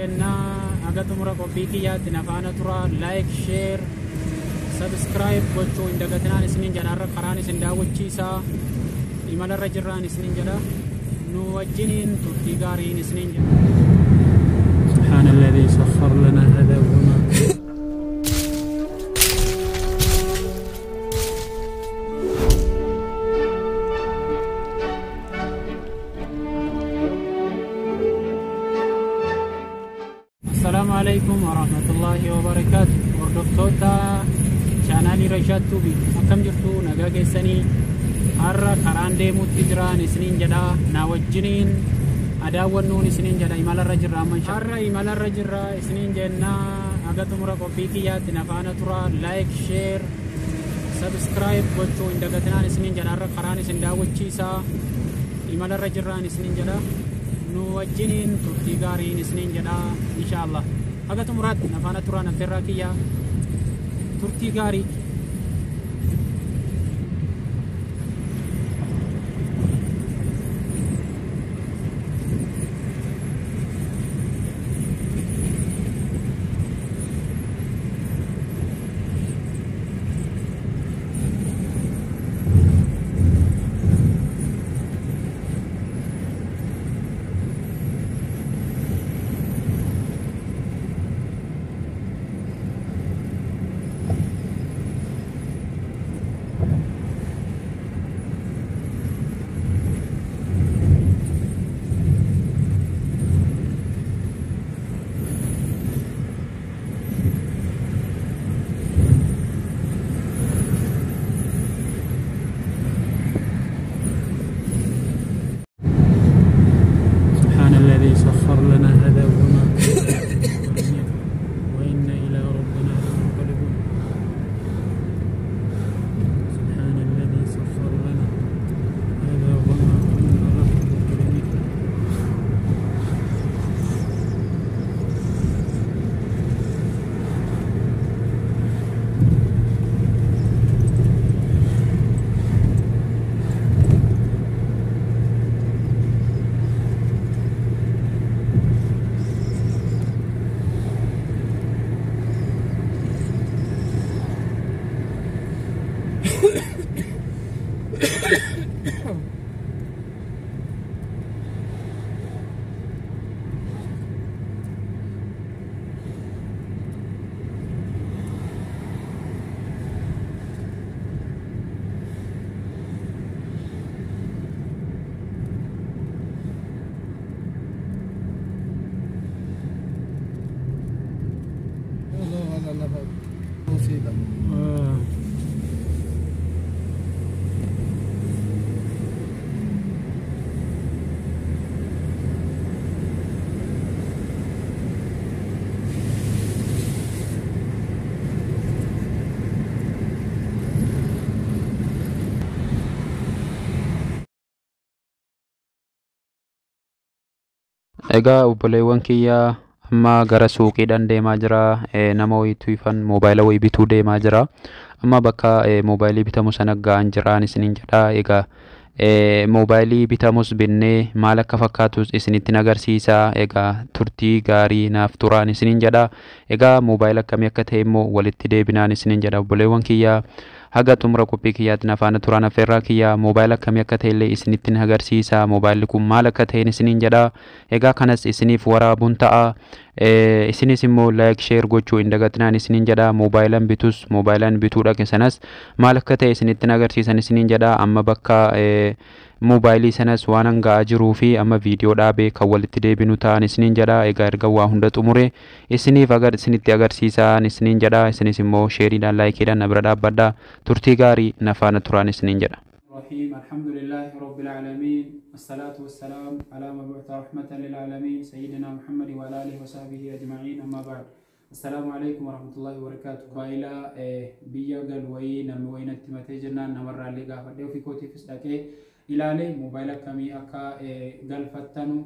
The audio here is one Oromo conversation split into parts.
Kennaa haga xumura qophii kiyyaatti na faana tura. Like, share, subscribe gochuu hin dagatinaan isiniin jedha. Har'a karaan isin daawwachiisaa imalarra jirraan isiniin jedha. Nu wajjiniin turtii gaariin isiniin jedha. سبحان الذي سخر لنا هذا وما Assalaamu alaikum warahmatullaahi wabarakaatu. Hordoftoota chaanaalii Rashaad Tuubii, akkam jirtu? Nagaa keessanii? Har'a karaan deemuutti jiraan isiniin jedha. Na wajjiniin adaawwannuun isiniin jedha. Imalarra jirra amma. Har'a imalarra jirra isiniin jenna. Haga xumura qophii kiyyaatti na faana tura. Like, share, subscribe gochuu hin dagatinaan isiniin jedha. Har'a karaan isin daawwachiisaa imalarra jirraan isiniin jedha. Nu wajjiniin turtii gaariin isiniin jedha, inshaallah. Haga xumuraatti na faana turaan affeerraa kiyyaa. Turtii gaarii. سبحان الذي سخر لنا هذا وما وإنا إلى ربنا لمنقلبون. سبحان الذي سخر لنا هذا وما كنا له مقرنين. هذا نفق مصيبة. آه. Egaa obboleewwan kiyyaa, amma gara suuqiidhaan deemaa jira. Nama wayiitu ifan moobaayila wayii bituu deemaa jira. Amma bakka moobaayilii bitamu sana ga'an jiraan isiniin jedha. Egaa moobaayilii bitamus binnee maal akka fakkaatus isinitti agarsiisa. Egaa turtii gaarii naaf turaan isiniin jedha. Egaa moobaayila akkamii akka ta'e immoo walitti deebinaan isiniin jedha, obboleewwan kiyyaa. Haga xumura qophii kiyyaatti na faana turaan affeerraa kiyyaa. Moobaayila akkamii akka ta'e illee isinitti agarsiisa. Moobaayilli kun maal akka ta'e isiniin jedha. Egaa kanas isiniif waraabuun ta'a. Isinis immoo like, share gochuu hin dagatinaan isiniin jedha. Moobaayilaan bitus, moobaayilaan bituu dhaqe sanas maal akka ta'e isinitti agarsiisan isiniin jedha. Amma bakka moobaayilii sanas waan hanga'aa jiruu fi amma viidiyoo dhaabee kan walitti deebinu ta'an isiniin jedha. Egaa erga waa hunda xumure isiniif agar isinitti agarsiisan isiniin jedha. Isinis immoo sheeriidhaan, laayikiidhaan na bira dhaabbadha. Turtii gaarii na faana turaan isiniin jedha. الرحيم. الحمد لله رب العالمين، الصلاة والسلام على مبعوث رحمة للعالمين سيدنا محمد وعلى آله وصحبه أجمعين، أما بعد، السلام عليكم ورحمة الله وبركاته. Baay'ila biyya gal wayii namni wayii natti matee jennaan namarraallee gaafadhee ofii kootiifis dhaqee ilaalee moobaayila akkamii akka galfattanu,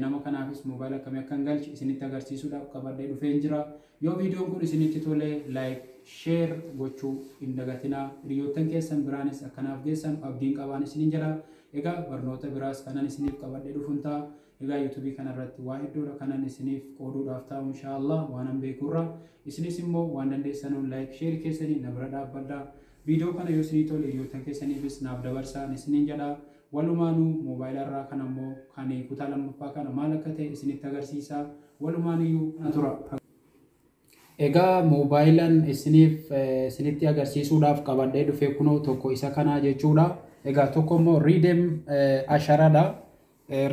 nama kanaafis moobaayila akkamii akka hin galche isinitti agarsiisuudhaaf qabadhee dhufeen jira. Yoo viidiyoon kun isinitti tole, like, share gochuu hin dagatinaa. Hiriyoottan keessan biraanis akkanaaf geessan abdiin qabaan isiniin jedha. Egaa barnoota biraas kanan isiniif qabadhee dhufuun ta'a. Egaa yuutuubii kanarratti waa hedduudha kanan isiniif qooduudhaaf taa'u inshaallah waanan beekurra. Isinis immoo waan dandeessanuun like share keessanii na bira dhaabbadhaa. Viidiyoo kana yoo isinii tole hiriyoottan keessaniifis naaf dabarsaa isiniin jedha. Walumaanuu moobaayila irraa kan ammoo kan kutaa lammaffaa kana maal akka ta'e isinitti agarsiisa. Walumaaniyyuu na tura. Egaa moobaayilan isiniif isinitti agarsiisuudhaaf qabadhee dhufe kunoo tokko isa kanaa jechuudha. Egaa tokko immoo Riidem Asharadha.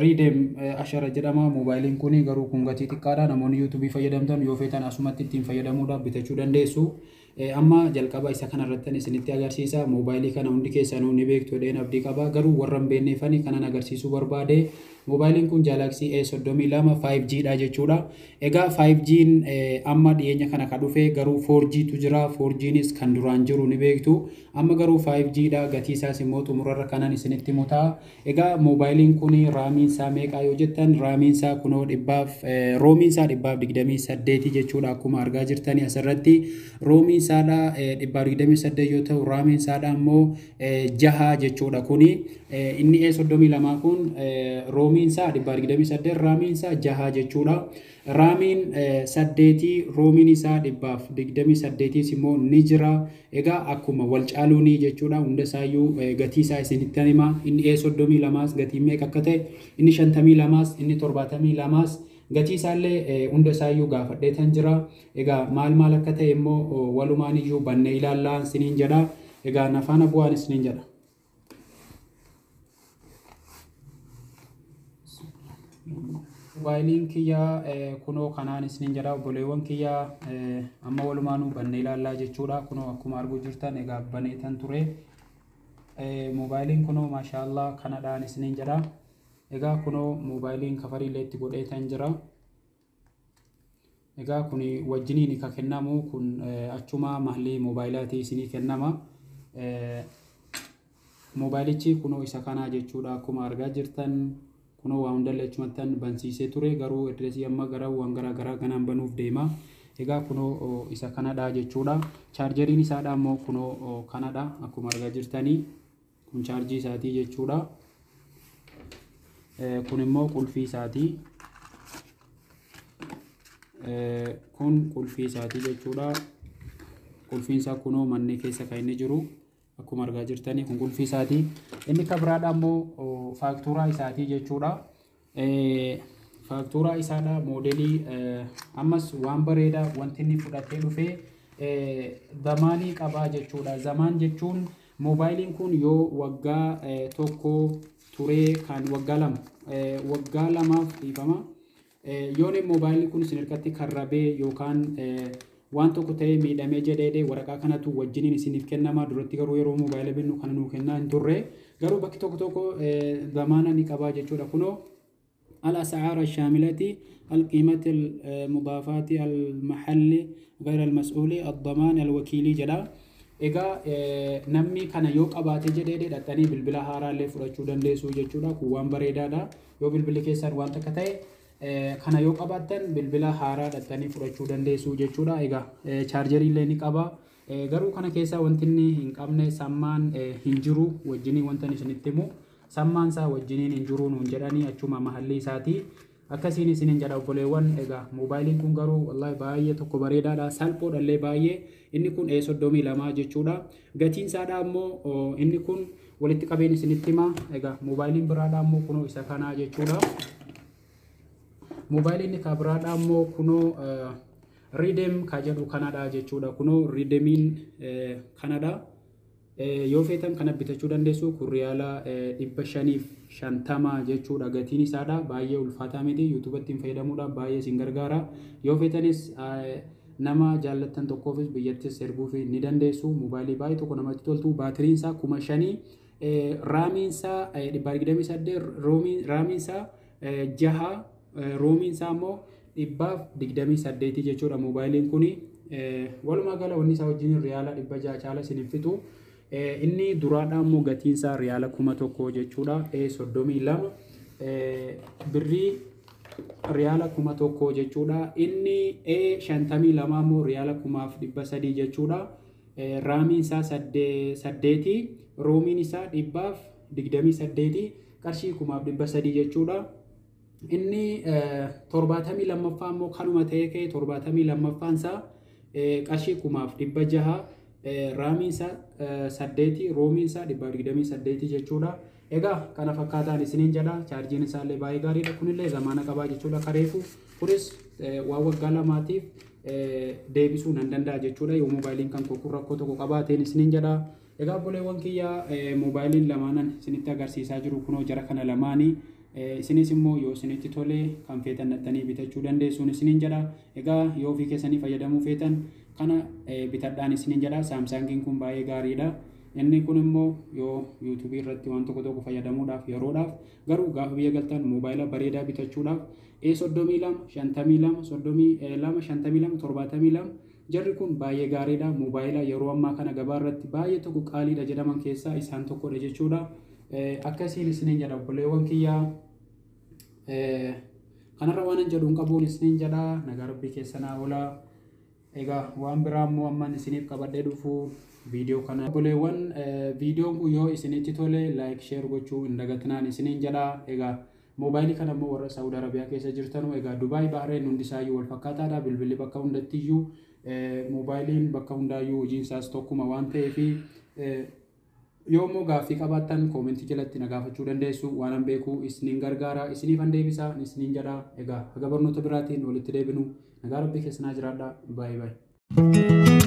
Riidem Ashara jedhama moobaayiliin kun, garuu kun gatii xiqqaadha. Namoonni yuutuubii fayyadamtan yoo feetan asumatti ittiin fayyadamuudhaaf bitachuu dandeessu. Amma jalqaba isa kanarrattan isinitti agarsiisa. Moobaayilii kana hundi keessanuu ni beektu jedheen abdii qaba. Garuu warra hin beekneefani kanan agarsiisuu barbaade. Moobaayiliin kun Galaxy A32 5G dha jechuudha. Egaa 5G'n amma dhiyeenya kana kan dhufe, garuu 4G tu jira. 4G'nis kan duraan jiru ni beektu. Amma garuu 5G dha. Gatii isaas immoo xumurarra kanan isinitti himuta. Egaa moobaayiliin kun raamiin isaa meeqa yoo jettan, raamiin isaa kunoo dhibbaaf roomiin isaa 128 jechuudha. Akkuma argaa jirtanii asirratti roomiin isaadha 128 yoo ta'u, raamiin isaadha immoo 6 jechuudha. Kuni inni A32 kun roomiin isaa 128, raamiin isaa 6 jechuudha. Raamiin 8, roomiin isaa 128 immoo ni jira. Egaa akkuma wal caaluuni jechuudha. Hunda isaayyuu gatii isaa isinitti hima. Inni A32s gatii meeqa akka ta'e, inni 52s, inni 72s gatii isaallee hunda isaayyuu gaafadheetan jira. Egaa maal maal akka ta'e immoo walumaan iyyuu bannee ilaallaa isiniin jedha. Egaa nafaana bu'aan isiniin jedha. Moobaayiliin kiyya kunoo kanaan isiniin jedha, obboleewwan kiyya. Amma walumaanuu bannee ilaallaa jechuudha. Kunoo akkuma arguu jirtan egaa baneetan ture. Moobaayiliin kunoo maashaallaa kanadhaan isiniin jedha. Egaa kunoo moobaayiliin kafariillee itti godheetan jira. Egaa kun wajjiniin ka kennamu kun achuma mahallii moobaayilaatii isinii kennama. Moobaayilichi kunoo isa kanaa jechuudha. Akkuma argaa jirtan kunoo waa hundallee achumattan bansiisee ture, garuu adreesii amma gara waan garaa garaa kanaan banuuf deema. Egaa kunoo isa kanadha jechuudha. Chaarjeriin isaadha immoo kunoo kanadha, akkuma argaa jirtanii kun chaarjii isaatii jechuudha. Kun immoo qulfii isaatii. Kun qulfii isaatii jechuudha. Qulfiin isaa kunoo manni keessa kan inni jiru, akkuma argaa jirtanii kun qulfii isaatii. Inni kan biraadha immoo faaktuuraa isaatii jechuudha. Faaktuuraa isaadha moodelii ammas waan bareedaa wanti inni fudhatee dhufee zamaanii qabaa jechuudha. Zamaan jechuun moobaayiliin kun yoo waggaa 1 turee kan waggaa 2, waggaa 2f dhiifama. Yoon moobaayilli kun isin harkatti karrabee yookaan waan tokko ta'ee miidhamee jedhee, waraqaa kanatu wajjiniin isiniif kennama. Duratti garuu yeroo moobaayila binnu kana nuu kennaa hin turre. Garuu bakki tokko tokko zamaana ni qabaa jechuudha. Kunoo الأسعار الشاملة، القيمة المضافات، المحل غير المسؤول، الضمان الوكيلي jedha. Egaa namni kana yoo qabaate jedhee dhaqxanii bilbila haaraa illee fudhachuu dandeessu jechuudha. Kun waan bareedaadha. Yoo bilbilli keessan waan takka ta'e, kana yoo qabaattan bilbila haaraa dhaqxanii fudhachuu dandeessu jechuudha. Egaa chaarjerii illee ni qaba. Garuu kana keessaa wanti inni hin qabne sammaan hin jiru wajjiniin wanta isinitti himu. Sammaan isaa wajjiniin hin jiru nuun jedhanii achuma mahallii isaatii. Akkasiin isiniin jedha obboleewwan. Egaa moobaayiliin kun garuu wallahi baay'ee tokko bareedaadha. Salphoodhallee baay'ee. Inni kun A32 jechuudha. Gatiin isaadha immoo inni kun walitti qabeen isinitti hima. Egaa moobaayiliin biraadha immoo kunoo isa kanaa jechuudha. Moobaayiliin inni biraadha immoo kunoo Riidem ka jedhu kanadha jechuudha. Kunoo Riidemiin kanadha. Yoo feetan kana bitachuu dandeessu. Kun riyaala 550 jechuudha gatiin isaadha. Baay'ee ulfaataa miti. Yuutuubatti fayyadamuudhaaf baay'ee isin gargaara. Yoo feetanis nama jaallattan tokkoofis biyyattis erguuf ni dandeessu. Moobaayilii baay'ee tokko namatti toltu. Baatiriin isaa 5000, raamiin isaa 128, raamiin isaa 6, roomiin isaa immoo 128 jechuudha moobaayiliin kuni. Walumaa gala wanni isaa wajjin riyaala 600 caala isiniif fixu. Inni duraadha immoo gatiin isaa riyaala 1000 jechuudha. 32 birrii riyaala 1000 jechuudha. Inni A52 immoo riyaala 1300 jechuudha. Raamiin isaa 8, roomiin isaa 128, qarshii 1300 jechuudha. Inni 72ffaa immoo kanuma ta'ee ka'e. 72ffaan isaa qarshii 6,600, RAMiin isaa 8, ROMiin isaa 128 jechuudha. Egaa kana fakkaataan isiniin jedha. Chaarjiin isaallee baay'ee gaariidha. Kunillee zamaana qabaa jechuudha kareefu. Kunis waan waggaa 2tiif deebisuu nan danda'a jechuudha. Yoo moobaayiliin kan koo rakkoo tokko qabaateen isiniin jedha. Egaa obboleewwan kiyyaa, moobaayiliin lamaanan isinitti agarsiisaa jiru kunoo jara kana lamaanii. Isinis immoo yoo isinitti tole kan feetan dhattanii bitachuu dandeessuun isiniin jedha. Egaa yoo ofii keessanii fayyadamuu feetan kana bitadhaan isiniin jedha. Samsungiin kun baay'ee gaariidha. Inni kun immoo yoo YouTubeii irratti waan tokko tokko fayyadamuudhaaf yeroodhaaf, garuu gaafa biyya galtan moobaayila bareedaa bitachuudhaaf A 32, 52, 32, 52, 72, jarri kun baay'ee gaariidha. Moobaayila yeroo ammaa kana gabaa irratti baay'ee tokko qaaliidha jedhaman keessaa isaan tokkodha jechuudha. Akkasiin isiniin jedha obboleewwan kiyyaa. Kanarra waan hin jedhuun qabuun isiniin jedha. Nagaa rabbii keessanaa oolaa. Egaa waan biraa immoo amman isiniif qabadhee dhufu viidiyoo kana. Obboleewwan, viidiyoon kun yoo isinitti tole like, share gochuu hin dagatinaan isiniin jedha. Egaa moobaayilii kana immoo warra Saawud Arabiyaa keessa jirtanu, egaa Dubaay, Bahreen hundisaayyuu wal fakkaataadha. Bilbilli bakka hundattiyyuu, moobaayiliin bakka hundaayyuu hojiin isaas tokkuma waan ta'eef, yoo immoo gaaffii qabaattan commentii jalatti na gaafachuu dandeessu. Waan an beeku isiniin gargaara, isiniifan deebisa isiniin jedha. Egaa haga barnoota biraatiin walitti deebinu nagaa rabbii keessanaa jiraadha. Baay'ee baay'ee.